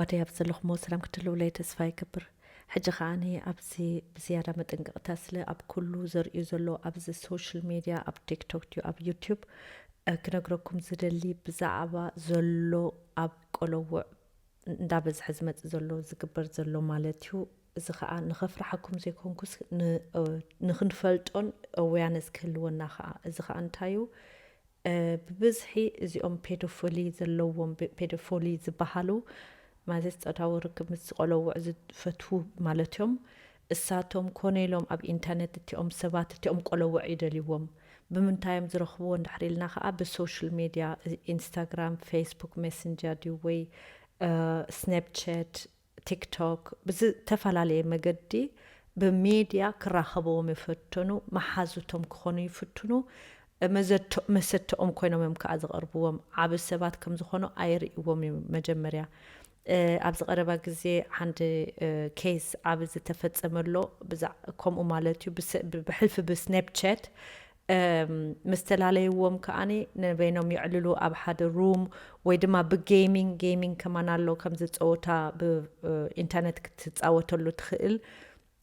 ዋደይ ኣብ ዘለኹሞ ሰላም ክትህልውለይ ተስፋ ይገብር። ሕጂ ከዓኒ ኣብዚ ብዝያዳ መጠንቀቕታ ስለ ኣብ ኩሉ ዘርእዩ ዘሎ ኣብዚ ሶሻል ሜድያ፣ ኣብ ቲክቶክ ድዩ ኣብ ዩቲዩብ፣ እ፣ ክነግረኩም ዝደሊ ብዛዕባ ዘሎ ኣብ ቆለውዕ እንዳበዝሐ ዝመጽእ ዘሎ ዝግበር ዘሎ ማለት እዩ። እዚ ኸዓ ንኸፍርሓኩም ዘይኮንኩስ ን-፣ እ፣ ንኽንፈልጦን ኣዌርነስ ክህልወና ኸዓ። እዚ ኸዓ እንታይ እዩ? እ፣ ብብዝሒ እዚኦም ፔዶፎሊ ዘለዎም፣ ብ-፣ ፔዶፎሊ ዝበሃሉ ማለት ጾታዊ ርክብ ምስ ቆለውዕ ዝፈትዉ ማለት እዮም። እሳቶም ኮነ ኢሎም ኣብ ኢንተርነት እቲኦም ሰባት እቲኦም ቆለውዕ ይደልይዎም። ብምንታይ እዮም ዝረኽብዎ እንድሕር ኢልና ኸዓ ብሶሻል ሜድያ፣ ኢንስታግራም፣ ፌስቡክ ሜሰንጀር ድዩ ወይ፣ እ፣ ስናፕቻት፣ ቲክቶክ ብዝተፈላለየ መገዲ ብሜድያ ክራኸብዎም ይፈትኑ፣ መሓዙቶም ክኾኑ ይፍትኑ። መዘቶ-፣ መሰተኦም ኮይኖም እዮም ከዓ ዝቐርብዎም። ዓቢ ሰባት ከም ዝኾኑ ኣይርእይዎም እዩ መጀመርያ። እ፣ ኣብዚ ቀረባ ግዜ ሓንቲ፣ እ፣ ኬስ ዓቢ ዝተፈጸመ ኣሎ። ብዛ-፣ ከምኡ ማለት እዩ። ብሰ-፣ ብ-፣ ብሕልፊ ብስናፕቻት፣ እም፣ ምስ ተላለይዎም ከዓኒ ንበይኖም የዕልሉ ኣብ ሓደ ሩም፣ ወይ ድማ ብጌሚንግ፣ ጌሚንግ ከማን ኣሎ፣ ከምዚ ጸወታ ብ-፣ እ፣ ኢንተርነት ክትጻወተሉ ትኽእል።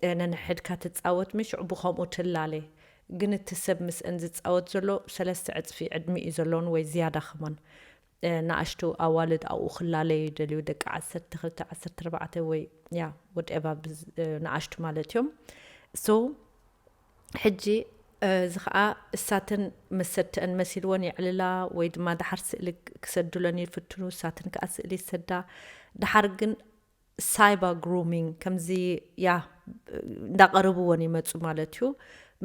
እ፣ ነንሕድካ ትጻወት፣ ምሽ ብኸምኡ ትላለ። ግን እቲ ሰብ ምስአን ዝጻወት ዘሎ ሰለስተ ዕጽፊ ዕድሚኡ ዘለውን ወይ ዝያዳ ከማን። እ፣ ንኣሽቱ ኣዋልድ ኣብኡ ክላለዩ ይደልዩ፣ ደቂ ዓሰርተ ክልተ፣ ዓሰርተ ኣርባዕተ ወይ፣ ያ፣ ወድኤቫ ብዝ-፣ እ፣ ንኣሽቱ ማለት እዮም። ሶ፣ ሕጂ፣ እ፣ እዚ ኸዓ እሳተን መሰተአን መሲልወን የዕልላ፣ ወይ ድማ ደሓር ስእሊ ክሰዱለን ይፍትኑ፣ እሳተን ከኣ ስእሊ ይሰዳ። ደሓር ግን ሳይበር ግሩሚንግ፣ ከምዚ፣ ያ፣ እንዳቐረብወን ይመጹ ማለት እዩ።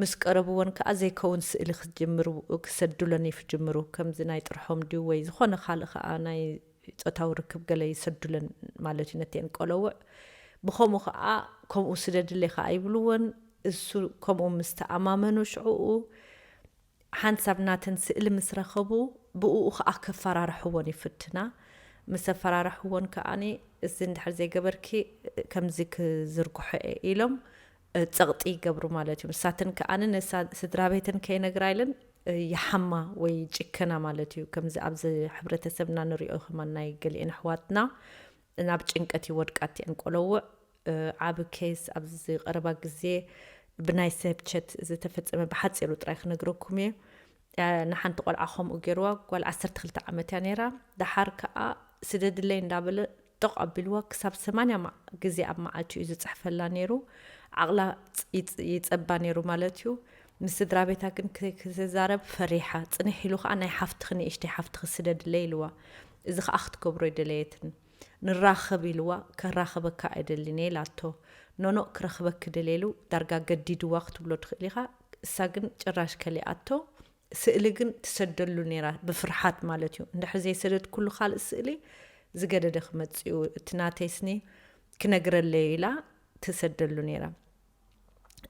ምስ ቀረብወን ከኣ ዘይከውን ስእሊ ክጅምሩ፣ ክሰዱለን ይፍጅምሩ። ከምዚ ናይ ጥርሖም ድዩ ወይ ዝኾነ ካልእ ከኣ ናይ ጾታዊ ርክብ ገለ ይሰዱለን ማለት እዩ ነተን ቆለውዕ። ብኸምኡ ከኣ ከምኡ ስደድለይ ከኣ ይብልወን። እሱ ከምኡ ምስ ተኣማመኑ ሽዕኡ ሓንሳብ ናተን ስእሊ ምስ ረኸቡ ብእኡ ከኣ ከፈራርሕወን ይፍትና። ምስ ኣፈራርሕወን ከኣኒ እዚ እንድሕር ዘይገበርኪ ከምዚ ክዝርግሖ እየ ኢሎም፣ እ፣ ጸቕጢ ይገብሩ ማለት እዩ። ንሳተን ከኣኒ ነሳ-፣ ስድራ ቤተን ከይነግራ ኢለን፣ እ፣ ይሓማ ወይ ይጭከና ማለት እዩ። ከምዚ ኣብዚ ሕብረተሰብና ንሪኦ ከማን ናይ ገሊኤን ኣሕዋትና ናብ ጭንቀት ይወድቃ እቲአን ቆለውዕ። እ፣ ዓቢ ኬስ ኣብዚ ቀረባ ግዜ ብናይ ስናፕቻት ዝተፈጸመ ብሓጺሩ ጥራይ ክነግረኩም እየ። እ፣ ንሓንቲ ቆልዓ ከምኡ ገይርዋ፣ ጓል ዓሰርተ ክልተ ዓመት እያ ነይራ። ደሓር ከኣ ስደድለይ እንዳበለ ጦቕ ኣቢልዋ፣ ክሳብ ሰማንያ ማ-፣ ግዜ ኣብ መዓልቲ እዩ ዝጽሕፈላ ነይሩ። ዓቕላ ጽ-፣ ይጽ-፣ ይጸባ ነይሩ ማለት እዩ። ምስ ስድራ ቤታ ግን ከ-፣ ክትዛረብ ፈሪሓ። ጽንሕ ኢሉ ከኣ ናይ ሓፍትኺ ንእሽተይ ሓፍትኺ ስደድለይ ኢልዋ። እዚ ከኣ ክትገብሮ ኣይደለየትን። ንራኸብ ኢልዋ፣ ከራኽበካ ኣይደልን እየ ኢላቶ። ኖኖ፣ ክረኽበኪ ደልየ ኢሉ ዳርጋ ገዲድዋ ክትብሎ ትኽእል ኢኻ። እሳ ግን ጭራሽ ከሊኣቶ። ስእሊ ግን ትሰደሉ ነይራ፣ ብፍርሓት ማለት እዩ። እንድሕር ዘይሰደድኩሉ ካልእ ስእሊ ዝገደደ ክመጽእ እዩ፣ እቲ ናተይ ስኒ ክነግረለይ ኢላ ትሰደሉ ነይራ።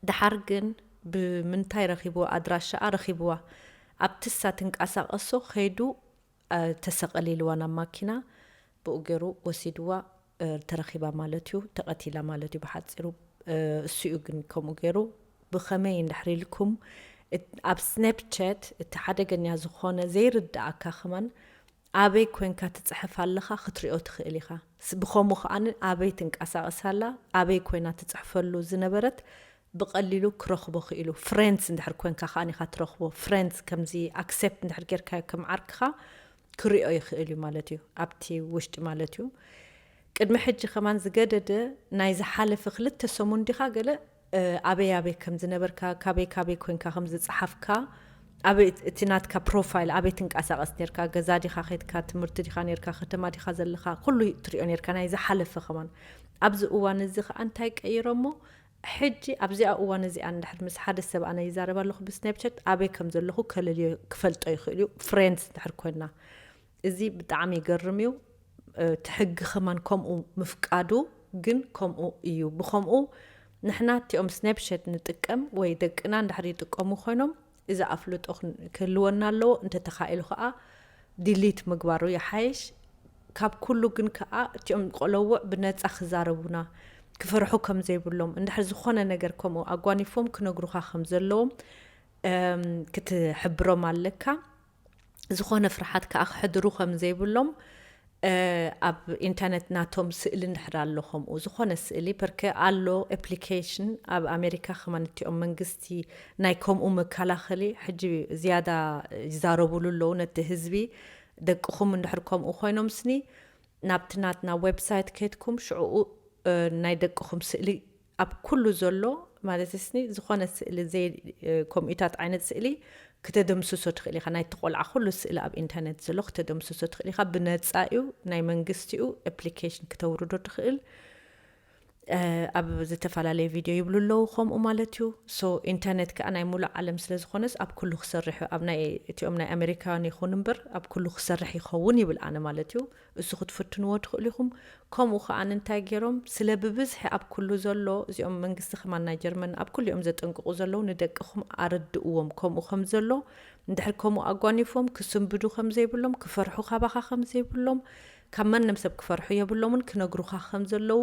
ደሓር ግን ብምንታይ ረኺብዋ? ኣድራሻኣ ረኺብዋ። ኣብቲ እሳ ትንቀሳቐሶ ከይዱ፣ እ፣ ተሰቐል ኢልዋ ናብ ማኪና። ብኡ ገይሩ ወሲድዋ፣ እ፣ ተረኺባ ማለት እዩ፣ ተቐቲላ ማለት እዩ ብሓጺሩ። እ፣ እሱ እዩ ግን ከምኡ ገይሩ። ብኸመይ እንድሕር ኢልኩም፣ እት-፣ ኣብ ስናፕቻት እቲ ሓደገኛ ዝኾነ ዘይርድኣካ ከማን ኣበይ ኮንካ ትጽሕፍ ኣለኻ ክትሪኦ ትኽእል ኢኻ። ስ-፣ ብኸምኡ ከኣ ኣበይ ትንቀሳቐስ ኣላ፣ ኣበይ ኮይና ትጽሕፈሉ ዝነበረት ብቐሊሉ ክረኽቦ ክኢሉ። ፍሬንድስ እንድሕር ኮንካ ከኣ ኢኻ ትረኽቦ። ፍሬንድስ ከምዚ ኣክሴፕት እንድሕር ጌርካዮ ከም ዓርክኻ ክሪኦ ይኽእል እዩ ማለት እዩ፣ ኣብቲ ውሽጢ ማለት እዩ። ቅድሚ ሕጂ ከማን ዝገደደ ናይ ዝሓለፈ ክልተ ሰሙን ዲኻ ገለ፣ እ፣ ኣበይ ኣበይ ከም ዝነበርካ፣ ካበይ ካበይ ኮንካ ከም ዝጸሓፍካ፣ ኣበይ እቲ ናትካ ፕሮፋይል፣ ኣበይ ትንቀሳቐስ ኔርካ፣ ገዛ ዲኻ ኸድካ፣ ትምህርቲ ዲኻ ኔርካ፣ ከተማ ዲኻ ዘለኻ፣ ኩሉ ትሪኦ ኔርካ ናይ ዝሓለፈ ከማን። ኣብዚ እዋን እዚ ኸኣ እንታይ ቀይሮሞ? ሕጂ ኣብዚኣ እዋን እዚኣ እንድሕር ምስ ሓደ ሰብ ኣነ ይዛረብ ኣለኹ ብስናፕቻት፣ ኣበይ ከም ዘለኹ ከለልዮ ክፈልጦ ይኽእል እዩ፣ ፍሬንድስ እንድሕር ኮይና። እዚ ብጣዕሚ ይገርም እዩ። እ፣ እቲ ሕጊ ከማን ከምኡ ምፍቃዱ ግን ከምኡ እዩ። ብኸምኡ ንሕና እቲኦም ስናፕቻት ንጥቀም ወይ ደቅና እንድሕር ይጥቀሙ ኮይኖም፣ እዚ ኣፍልጦ ክን-፣ ክህልወና ኣለዎ። እንተተኻኢሉ ከኣ ዲሊት ምግባሩ ይሓይሽ። ካብ ኩሉ ግን ከኣ እቲኦም ቆለውዕ ብነጻ ክዛረቡና፣ ክፈርሑ ከም ዘይብሎም፣ እንድሕር ዝኾነ ነገር ከምኡ ኣጓኒፎም ክነግሩኻ ከም ዘለዎም፣ እም፣ ክትሕብሮም ኣለካ። ዝኾነ ፍርሓት ከኣ ክሕድሩ ከም ዘይብሎም፣ ኣብ ኢንተርነት ናቶም ስእሊ እንድሕር ኣሎ፣ ከምኡ ዝኾነ ስእሊ፣ ፐርከ ኣሎ ኣፕሊኬሽን ኣብ ኣሜሪካ ከማን እቲኦም መንግስቲ ናይ ከምኡ መከላኸሊ ሕጂ ዝያዳ ይዛረቡሉ ኣለዉ። ነቲ ህዝቢ፣ ደቅኹም እንድሕር ከምኡ ኮይኖም ስኒ ናብቲ ናትና ዌብሳይት ከይድኩም ሽዕኡ ናይ ደቅኹም ስእሊ ኣብ ኩሉ ዘሎ፣ ማለት ስኒ ዝኾነ ስእሊ ዘይ ከምኡታት ዓይነት ስእሊ ክተደምስሶ ትኽእል ኢኻ። ናይቲ ቆልዓ ኩሉ ስእሊ ኣብ ኢንተርነት ዘሎ ክተደምስሶ ትኽእል ኢኻ። ብነፃ እዩ፣ ናይ መንግስቲ እዩ። ኣፕሊኬሽን ክተውርዶ ትኽእል። ኣብ ዝተፈላለየ ቪድዮ ይብሉ ኣለዉ ከምኡ ማለት እዩ። ሶ ኢንተርነት ከዓ ናይ ሙሉእ ዓለም ስለ ዝኾነስ ኣብ ኩሉ ክሰርሕ እዩ። ኣብ ናይ እቲኦም ናይ ኣሜሪካውያን ይኹን እምበር ኣብ ኩሉ ክሰርሕ ይኸውን ይብል ኣነ ማለት እዩ። እሱ ክትፍትንዎ ትኽእሉ ኢኹም። ከምኡ ከዓ እንታይ ገይሮም ስለ ብብዝሒ ኣብ ኩሉ ዘሎ እዚኦም መንግስቲ ከማን ናይ ጀርመን ኣብ ኩሉ እዮም ዘጠንቅቑ ዘለዉ ንደቅኹም ኣረድእዎም ከምኡ ከም ዘሎ እንድሕር ከምኡ ኣጓኒፎም ክስንብዱ ከም ዘይብሎም ክፈርሑ ካባኻ ከም ዘይብሎም ካብ ማንም ሰብ ክፈርሑ የብሎምን ክነግሩኻ ከም ዘለዉ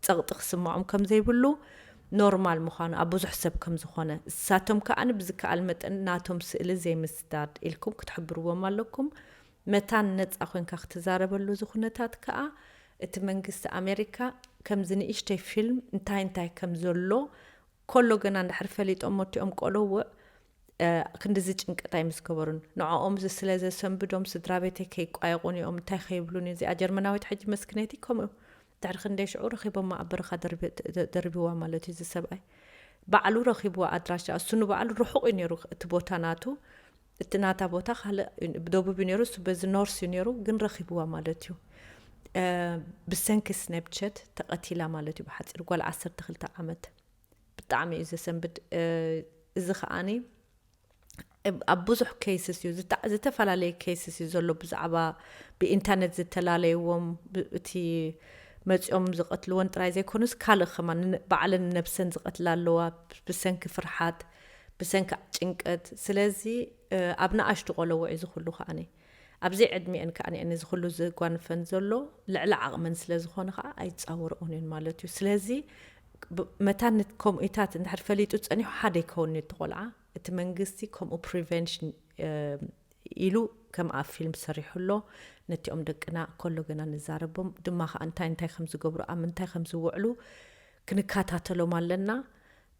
ጸቕጢ ክስምዖም ከም ዘይብሉ ኖርማል ምዃኑ ኣብ ብዙሕ ሰብ ከም ዝኾነ እሳቶም ከኣ ብዝከኣል መጠን ናቶም ስእሊ ዘይምስዳድ ኢልኩም ክትሕብርዎም ኣለኩም። መታን ነጻ ኮንካ ክትዛረበሉ እዚ ኩነታት ከኣ እቲ መንግስቲ ኣሜሪካ ከምዚ ንእሽተይ ፊልም እንታይ እንታይ ከም ዘሎ ኮሎ ገና እንድሕር ፈሊጦም እቲኦም ቆለውዕ ክንድዚ ጭንቀት ኣይምስገበሩን። ንዕኦም ስለ ዘሰንብዶም ስድራ ቤተይ ከይቋየቑን እዮም እንታይ ከይብሉን እዩ። እዚኣ ጀርመናዊት ሕጂ መስክነይቲ ከምኡ ድሕሪ ክንደይ ሽዑ ረኺቦማ ኣብ በረኻ ደርብዋ ማለት እዩ። እዚ ሰብኣይ ባዕሉ ረኺብዋ ኣድራሻ እሱ ንባዕሉ ርሑቕ እዩ ነይሩ እቲ ቦታ ናቱ። እቲ ናታ ቦታ ካልእ ብደቡብ እዩ ነይሩ፣ እሱ በዚ ኖርስ እዩ ነይሩ፣ ግን ረኺብዋ ማለት እዩ። ብሰንኪ ስናፕቸት ተቐቲላ ማለት እዩ። ብሓፂር ጓል ዓሰርተ ክልተ ዓመት ብጣዕሚ እዩ ዘሰንብድ። እዚ ከዓኒ ኣብ ብዙሕ ኬስስ እዩ ዝተፈላለየ ኬስስ እዩ ዘሎ ብዛዕባ ብኢንተርነት ዝተፈላለይዎም እቲ መፂኦም ዝቐትልወን ጥራይ ዘይኮኑስ ካልእ ከማ ባዕለን ነብሰን ዝቐትላ ኣለዋ ብሰንኪ ፍርሓት ብሰንኪ ጭንቀት። ስለዚ ኣብ ንኣሽቱ ቆለውዕ እዚ ኩሉ ከዓኒ ኣብዚ ዕድሚአን ከዓኒ እዚ ኩሉ ዝጓንፈን ዘሎ ልዕሊ ዓቕመን ስለ ዝኾነ ከዓ ኣይፃወርኦን እየን ማለት እዩ። ስለዚ መታን ከምኡታት እንድሕር ፈሊጡ ፀኒሑ ሓደ ይከውን እቲ ቆልዓ እቲ መንግስቲ ከምኡ ፕሪቨንሽን ኢሉ ከም ኣብ ፊልም ሰሪሑ ኣሎ። ነቲኦም ደቅና ከሎ ገና ንዛረቦም ድማ ከዓ እንታይ እንታይ ከም ዝገብሩ ኣብ ምንታይ ከም ዝውዕሉ ክንከታተሎም ኣለና።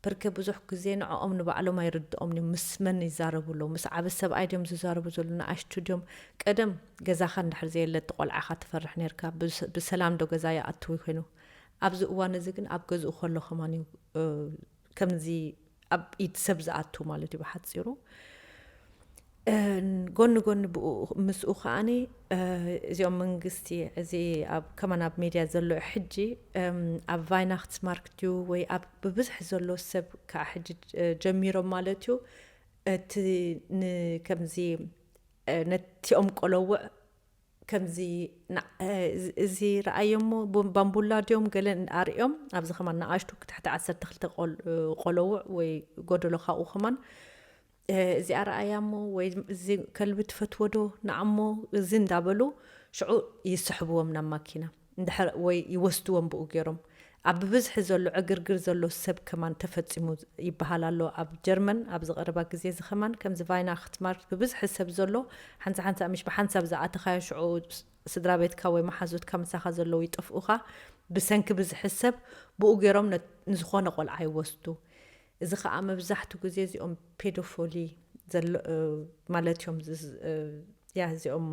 በርከ ብዙሕ ግዜ ንዕኦም ንባዕሎም ኣይርድኦም እዮም ምስ መን ይዛረቡ ኣለዉ ምስ ዓበ ሰብኣይ ድዮም ዝዛረቡ ዘለዉ ንኣሽቱ ድዮም ቀደም ገዛኻ እንድሕር ዘየለ እቲ ቆልዓኻ ትፈርሕ ነርካ ብሰላም ዶ ገዛ ይኣትው ኮይኑ ኣብዚ እዋን እዚ ግን ኣብ ገዝኡ ከሎ ከማን እዩ ከምዚ ኣብ ኢድ ሰብ ዝኣቱ ማለት እዩ ብሓፂሩ። ጎኒ ጎኒ ምስኡ ከዓኒ እዚኦም መንግስቲ እዚ ኣብ ከማን ኣብ ሜድያ ዘሎ ሕጂ ኣብ ቫይናክትስማርክ ድዩ ወይ ኣብ ብብዝሒ ዘሎ ሰብ ከዓ ሕጂ ጀሚሮም ማለት እዩ። እቲ ከምዚ ነቲኦም ቆለውዕ ከምዚ እዚ ረኣዮ እሞ ባምቡላ ድዮም ገለ ኣርእዮም ኣብዚ ከማን ንኣሽቱ ትሕቲ ዓሰርተ ክልተ ቆለውዕ ወይ ጎደሎ ካብኡ ከማን እዚኣ ረኣያ እሞ ወይ እዚ ከልቢ ትፈትዎ ዶ ንዓሞ እዚ እንዳበሉ ሽዑ ይስሕብዎም ናብ ማኪና ወይ ይወስድዎም ብኡ ገይሮም ኣብ ብብዝሒ ዘሎ ዕግርግር ዘሎ ሰብ ከማን ተፈፂሙ ይበሃል ኣሎ ኣብ ጀርመን ኣብዚ ቀረባ ግዜ እዚ ከማን ከምዚ ቫይናክትስማርክ ብብዝሒ ሰብ ዘሎ ሓንሳ ሓንሳ ምሽ ብሓንሳብ ዝኣተኻዮ ሽዑ ስድራ ቤትካ ወይ መሓዙትካ ምሳኻ ዘለዉ ይጠፍኡኻ ብሰንኪ ብዝሒ ሰብ ብኡ ገይሮም ንዝኾነ ቆልዓ ይወስዱ እዚ ከዓ መብዛሕቱ ግዜ እዚኦም ፔዶፎሊ ማለት እዮም ያ እዚኦም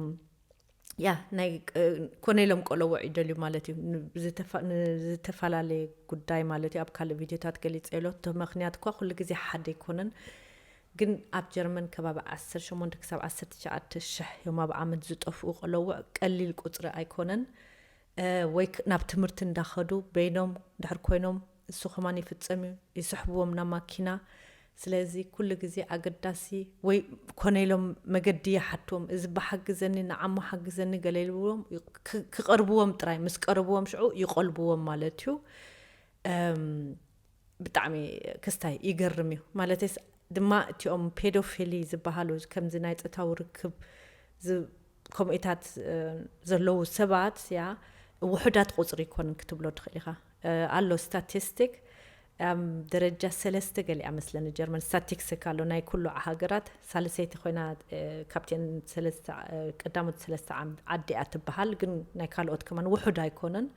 ያ ናይ ኮነ ኢሎም ቆለውዕ ይደልዩ ማለት እዩ ንዝተፈላለየ ጉዳይ ማለት እዩ ኣብ ካልእ ቪድዮታት ገሊፀ ኢሎ እቲ ምክንያት እኳ ኩሉ ግዜ ሓደ ኣይኮነን ግን ኣብ ጀርመን ከባቢ ዓሰርተ ሸሞንተ ክሳብ ዓሰርተ ትሽዓተ ሽሕ እዮም ኣብ ዓመት ዝጠፍኡ ቆለውዕ ቀሊል ቁፅሪ ኣይኮነን ወይ ናብ ትምህርቲ እንዳኸዱ በይኖም ድሕር ኮይኖም እሱ ከማን ይፍፀም እዩ ይስሕብዎም ናብ ማኪና ስለዚ ኩሉ ግዜ ኣገዳሲ ወይ ኮነ ኢሎም መገዲ ይሓትዎም እዚ ብሓግዘኒ ንዓሞ ሓግዘኒ ገለ ይብልዎም ክቐርብዎም ጥራይ ምስ ቀረብዎም ሽዑ ይቆልብዎም ማለት እዩ ብጣዕሚ ክስታይ ይገርም እዩ ማለተይስ ድማ እቲኦም ፔዶፊሊ ዝበሃሉ ከምዚ ናይ ፆታዊ ርክብ ከምኡታት ዘለዉ ሰባት ያ ውሑዳት ቁፅሪ ይኮንን ክትብሎ ትኽእል ኢኻ ኣሎ ስታቲስቲክ ኣብ ደረጃ ሰለስተ ገሊኣ መስለኒ ጀርመን ስታቲክስ ካሎ ናይ ኩሉ ሃገራት ሳልሰይቲ ኮይና፣ እ፣ ካብተን ሰለስተ፣ እ፣ ቀዳሞት ሰለስተ ዓም-፣ ዓዲ እያ ትበሃል፣ ግን ናይ ካልኦት ከማን ውሑድ ኣይኮነን።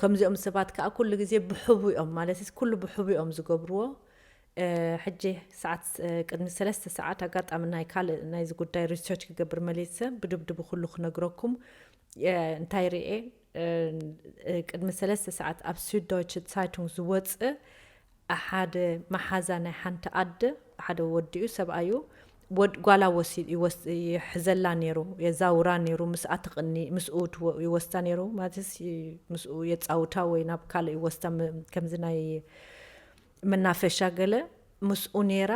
ከምዚኦም ሰባት ከዓ ኩሉ ግዜ ብሕቡ እዮም፣ ማለት ኩሉ ብሕቡ እዮም ዝገብርዎ። እ፣ ሕጂ ሰዓት፣ እ፣ ቅድሚ ሰለስተ ሰዓት ኣጋጣሚ ናይ ካልእ ናይዚ ጉዳይ ሪሰርች ክገብር መሊሰ ብድብድቡ ኩሉ ክነግረኩም። እ፣ እንታይ ርኤ? እ፣ እ፣ ቅድሚ ሰለስተ ሰዓት ኣብ ሱድዶይቸ ዛይቱንግ ዝወፅእ ሓደ መሓዛ ናይ ሓንቲ ኣደ፣ ሓደ ወዲኡ ሰብኣዩ ወድ-፣ ጓላ ወሲ-፣ ይወስ-፣ ይሕዘላ ነይሩ፣ የዛውራ ነይሩ፣ ምስኣ ትቕኒ፣ ምስኡ ትወ-፣ ይወስዳ ነይሩ፣ ማለትስ ይ-፣ ምስኡ የጻውታ ወይ ናብ ካልእ ይወስዳ፣ ም-፣ ከምዚ ናይ መናፈሻ ገለ ምስኡ ነይራ።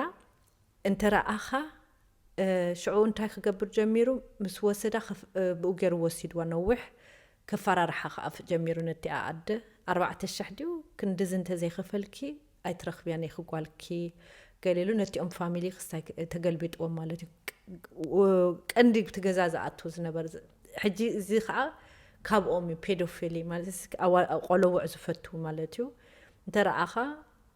እንተ ረኣኻ፣ እ፣ ሽዑ እንታይ ክገብር ጀሚሩ? ምስ ወሰዳ ከፍ-፣ እ፣ ብኡ ገይሩ ወሲድዋ ነዊሕ። ከፈራርሓ ከኣ ፍ-፣ ጀሚሩ ነቲኣ ኣደ። ኣርባዕተ ሽሕ ድዩ ክንድዚ እንተዘይኸፈልኪ ኣይትረኽብያን ኢኺ ጓልኪ፣ ገለ ኢሉ ነቲኦም ፋሚሊ ክስታይ ክ-፣ ተገልቢጥዎም ማለት እዩ። ቅ-፣ ው-፣ ቀንዲ እቲ ገዛ ዝኣቱ ዝነበር ዝ-፣ ሕጂ እዚ ከኣ ካብኦም እዩ፣ ፔዶፊሊ ማለት ስ-፣ ኣዋ-፣ ቆለውዕ ዝፈቱ ማለት እዩ። እንተ ረኣኻ፣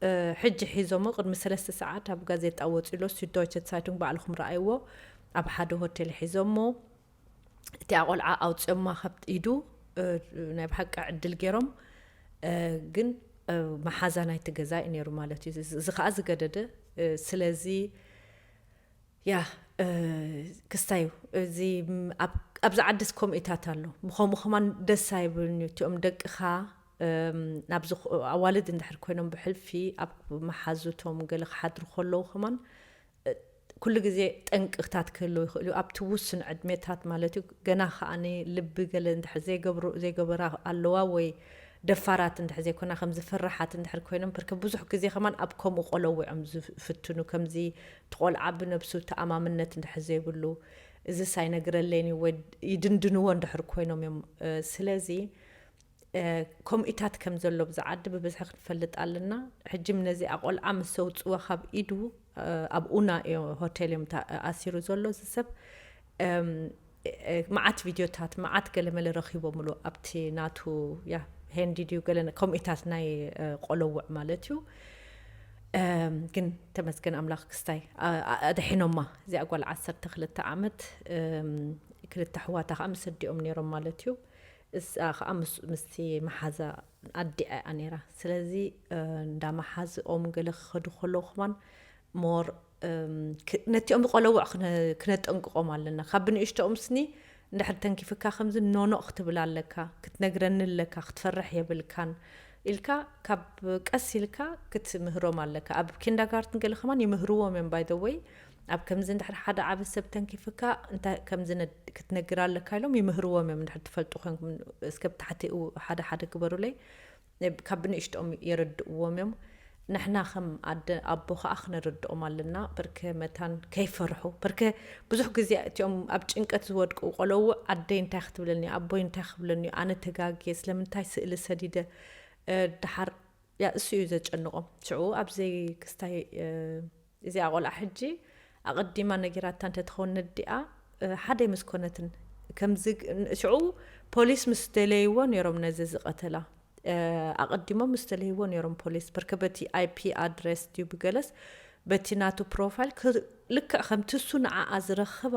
እ፣ ሕጂ ሒዞሞ ቅድሚ ሰለስተ ሰዓት ኣብ ጋዜጣ ወጺኡ ኣሎ፣ ሱድዶይቸ ዛይቱንግ ባዕልኹም ረኣይዎ፣ ኣብ ሓደ ሆቴል ሒዞሞ፣ እቲኣ ቆልዓ ኣውፂኦማ ካብ ኢዱ፣ እ፣ ናይ ብሓቂ ዕድል ገይሮም፣ እ፣ ግን፣ እ፣ መሓዛ ናይቲ ገዛ እዩ ነይሩ ማለት እዩ። እዚ፣ እዚ ከዓ ዝገደደ፣ እ፣ ስለዚ፣ ያ፣ እ፣ ክስታይ እዩ። እዚ፣ ም፣ ኣብ፣ ኣብዚ ዓድስ ከምኡታት ኣሎ። ምኸምኡ ከማን ደስ ኣይብልን እዩ። እቲኦም ደቅኻ፣ እም፣ ናብዚ ኽ-፣ ኣዋልድ እንድሕር ኮይኖም ብሕልፊ ኣብ መሓዙቶም ገለ ክሓድሩ ከለዉ ከማን፣ እ፣ ኩሉ ግዜ ጠንቅታት ክህልዉ ይኽእሉ እዩ። ኣብቲ ውሱን ዕድሜታት ማለት እዩ። ገና ከኣ ልቢ ገለ እንድሕር ዘይገብሩ፣ ዘይገበራ ኣለዋ ወይ ደፋራት እንድሕር ዘይኮና፣ ከምዚ ፈራሓት እንድሕር ኮይኖም፣ ብርክ ብዙሕ ግዜ ከማን ኣብ ከምኡ ቆለውዖም ዝፍትኑ፣ ከምዚ እቲ ቆልዓ ብነብሱ ተኣማምነት እንድሕር ዘይብሉ፣ እዚስ ኣይነግረለይን እዩ ወይ ይድንድንዎ እንድሕር ኮይኖም እዮም። እ፣ ስለዚ፣ እ፣ ከምኡታት ከም ዘሎ ብዛ ዓዲ ብብዝሒ ክንፈልጥ ኣለና። ሕጂ ነዚኣ ቆልዓ ምስ ዘውፅዋ ካብ ኢዱ፣ እ፣ ኣብ ኡና እዩ ሆቴል እዮም ታ-፣ ኣሲሩ ዘሎ እዚ ሰብ። እም፣ እ፣ መዓት ቪድዮታት፣ መዓት ገለመለ ረኺቦምሉ ኣብቲ ናቱ፣ ያ፣ ሄንዲ ድዩ ገለ ነ-፣ ከምኡታት ናይ፣ እ፣ ቆለውዕ ማለት እዩ። እም፣ ግን ተመስገን ኣምላኽ ክስታይ፣ ኣ-፣ ኣ-፣ ኣድሒኖማ። እዚኣ ጓል ዓሰርተ ክልተ ዓመት፣ እም፣ ክልተ ኣሕዋታ ከዓ ምስ ኣዲኦም ነይሮም ማለት እዩ። እሳ ከዓ ምስ-፣ ምስቲ መሓዛ ኣዲኣ እያ ነይራ። ስለዚ፣ እ፣ እንዳ መሓዝኦም ገለ ክኸዱ ከለዉ ከማን ሞር፣ እም፣ ክ-፣ ነቲኦም ቆለውዕ ክነ-፣ ክነጠንቅቖም ኣለና። ካብ ብንእሽቶኦም ስኒ እንድሕር ተንኪፍካ ከምዚ ኖኖ ክትብል ኣለካ፣ ክትነግረኒ ኣለካ፣ ክትፈርሕ የብልካን ኢልካ ካብ ቀስ ኢልካ ክትምህሮም ኣለካ። ኣብ ኪንዳጋርትን ገለ ከማን ይምህርዎም እዮም፣ ባይ ዘ ወይ። ኣብ ከምዚ እንድሕር ሓደ ዓቢ ሰብ ተንኪፍካ እንታይ ከምዚ ነ-፣ ክትነግር ኣለካ ኢሎም ይምህርዎም እዮም፣ እንድሕር ትፈልጡ ኮንኩም እስከ ብታሕቲ ው-፣ ሓደ ሓደ ግበሩለይ። ካብ ብንእሽቶኦም የረድእዎም እዮም። ንሕና ከም ኣደ ኣቦ ከኣ ክነረድኦም ኣለና። ብርክ መታን ከይፈርሑ። ብርክ ብዙሕ ግዜ እቲኦም ኣብ ጭንቀት ዝወድቁ ቆለውዕ ኣደይ እንታይ ክትብለኒ፣ ኣቦይ እንታይ ክብለኒ፣ ኣነ ተጋግየ፣ ስለምንታይ ስእሊ ሰዲደ፣ እ፣ ደሓር ያ፣ እሱ እዩ ዘጨንቖም። ሽዑ ኣብዘይ ክስታይ፣ እ፣ እዚኣ ቆልዓ ሕጂ ኣቐዲማ ነጊራታ እንተትኸውን ነዲኣ፣ እ፣ ሓደ ምስ ኮነትን ከምዚ ግ-፣ ሽዑ ፖሊስ ምስ ደለይዎ ነይሮም ነዚ ዝቐተላ። እ፣ ኣቐዲሞም ምስ ደለይዎ ነይሮም ፖሊስ። ብርክ በቲ ኣይ ፒ ኣድረስ ድዩ ብገለስ በቲ ናቱ ፕሮፋይል ክ-፣ ልክዕ ከምቲ እሱ ንዓኣ ዝረኽባ፣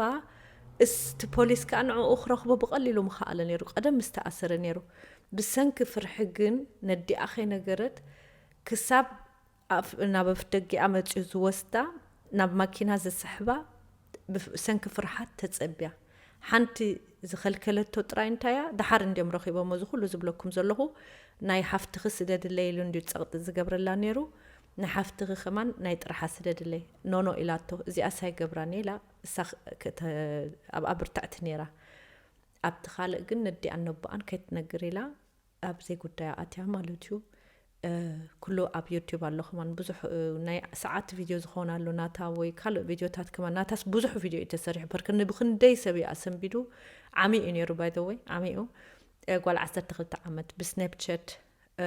እስቲ ፖሊስ ከኣ ንዕኡ ክረኽቦ ብቐሊሉ ምኸኣለ ነይሩ። ቀደም ምስ ተኣሰረ ነይሩ። ብሰንኪ ፍርሒ ግን ነዲኣ ከይነገረት ክሳብ ኣፍ-፣ ናብ ኣፍደጊኣ መጺኡ ዝወስዳ፣ ናብ ማኪና ዝስሕባ፣ ብፍ-፣ ብሰንኪ ፍርሓት ተጸብያ። ሓንቲ ዝኸልከለቶ ጥራይ እንታይ እያ? ደሓር እንድዮም ረኺቦሞ፣ እዚ ኩሉ ዝብለኩም ዘለኹ፣ ናይ ሓፍትኺ ስደድለይ ኢሉ እንድዩ ጸቕጢ ዝገብረላ ነይሩ። ናይ ሓፍትኺ ከማን ናይ ጥርሓ ስደድለይ። ኖኖ ኢላቶ፣ እዚኣስ ኣይገብራን እየ ኢላ፣ እሳ ክ-፣ ክተ-፣ ኣብኣ ብርትዕቲ ነይራ። ኣብቲ ካልእ ግን ነዲኣን ነቦኣን ከይትነግር ኢላ ኣብ ዘይጉዳያ ኣትያ ማለት እዩ። እ፣ ኩሉ ኣብ ዩቲዩብ ኣሎ ከማን ብዙሕ፣ እ፣ ናይ ሰዓት ቪድዮ ዝኾን ኣሎ ናታ ወይ ካልእ ቪድዮታት ከማን። ናታስ ብዙሕ ቪድዮ እዩ ተሰሪሑ። በርክ ንብኽንደይ ሰብ እዩ ኣሰንቢዱ። ዓሚ እዩ ነይሩ፣ ባይ ዘ ወይ፣ ዓሚ እዩ። እ፣ ጓል ዓሰርተ ክልተ ዓመት ብስናፕቻት፣ እ፣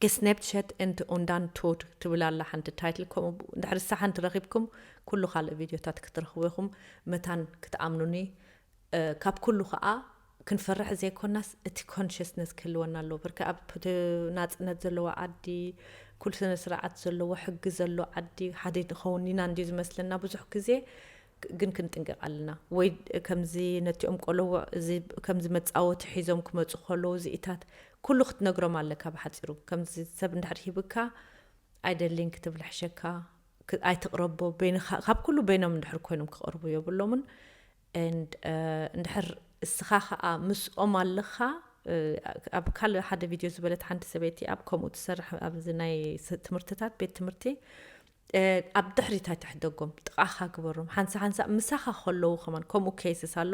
ጌስናፕቻት ኤንድ ኡንዳንቶድ ትብል ኣላ ሓንቲ ታይትል። ከምኡ እንድሕር እሳ ሓንቲ ረኺብኩም ኩሉ ካልእ ቪድዮታት ክትረኽቡ ኢኹም። መታን ክትኣምኑኒ፣ እ፣ ካብ ኩሉ ኸኣ ክንፈርሕ ዘይኮናስ እቲ consciousness ክህልወና ኣለዎ። ብርካ ኣብ ናጽነት ዘለዎ ዓዲ፣ ኩሉ ስነ ስርዓት ዘለዎ ሕጊ ዘሎ ዓዲ ሓደ ንኸውን ኢና እንድዩ ዝመስለና ብዙሕ ግዜ። ግን ክንጥንቀቕ ኣለና። ወይ ከምዚ ነቲኦም ቆለውዕ እዚ ከምዚ መጻወቲ ሒዞም ክመጹ ከለዉ እዚኢታት ኩሉ ክትነግሮም ኣለካ። ብሓጺሩ ከምዚ ሰብ እንድሕር ሂብካ ኣይደልን ክትብል ሕሸካ፣ ክ- ኣይትቕረቦ። በይንኻ ካብ ኩሉ በይኖም እንድሕር ኮይኖም ክቐርቡ የብሎምን። And እንድሕር እስኻ ከዓ ምስኦም ኣለኻ። ኣብ ካልእ ሓደ ቪድዮ ዝበለት ሓንቲ ሰበይቲ ኣብ ከምኡ ትሰርሕ ኣብዚ ናይ ስ- ትምህርትታት ቤት ትምህርቲ ኣብ ድሕሪት ኣይትሕደጎም፣ ጥቓኻ ግበሮም። ሓንሳ ሓንሳ ምሳኻ ከለዉ ከማን ከምኡ cases ኣሎ።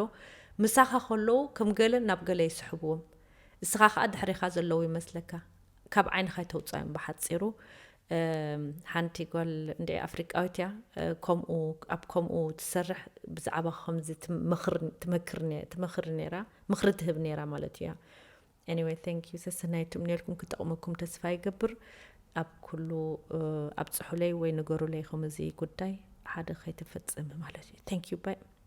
ምሳኻ ከለዉ ከም ገለ ናብ ገለ ይስሕብዎም፣ እስኻ ከዓ ድሕሪኻ ዘለዉ ይመስለካ። ካብ ዓይንኻ ኣይተውፅኣዮም። ብሓፂሩ ሓንቲ ጓል እንደ ኣፍሪቃዊት እያ። ከምኡ ኣብ ከምኡ ትሰርሕ፣ ብዛዕባ ከምዚ ትመክር ነይራ፣ ምክሪ ትህብ ነይራ ማለት እያ። Anyway, thank you ሰሰናይ። ትምነልኩም ክጠቕመኩም ተስፋ ይገብር። ኣብ ኩሉ ኣብፅሑለይ ወይ ንገሩለይ፣ ከም እዚ ጉዳይ ሓደ ከይትፈፅም ማለት እዩ። Thank you, bye.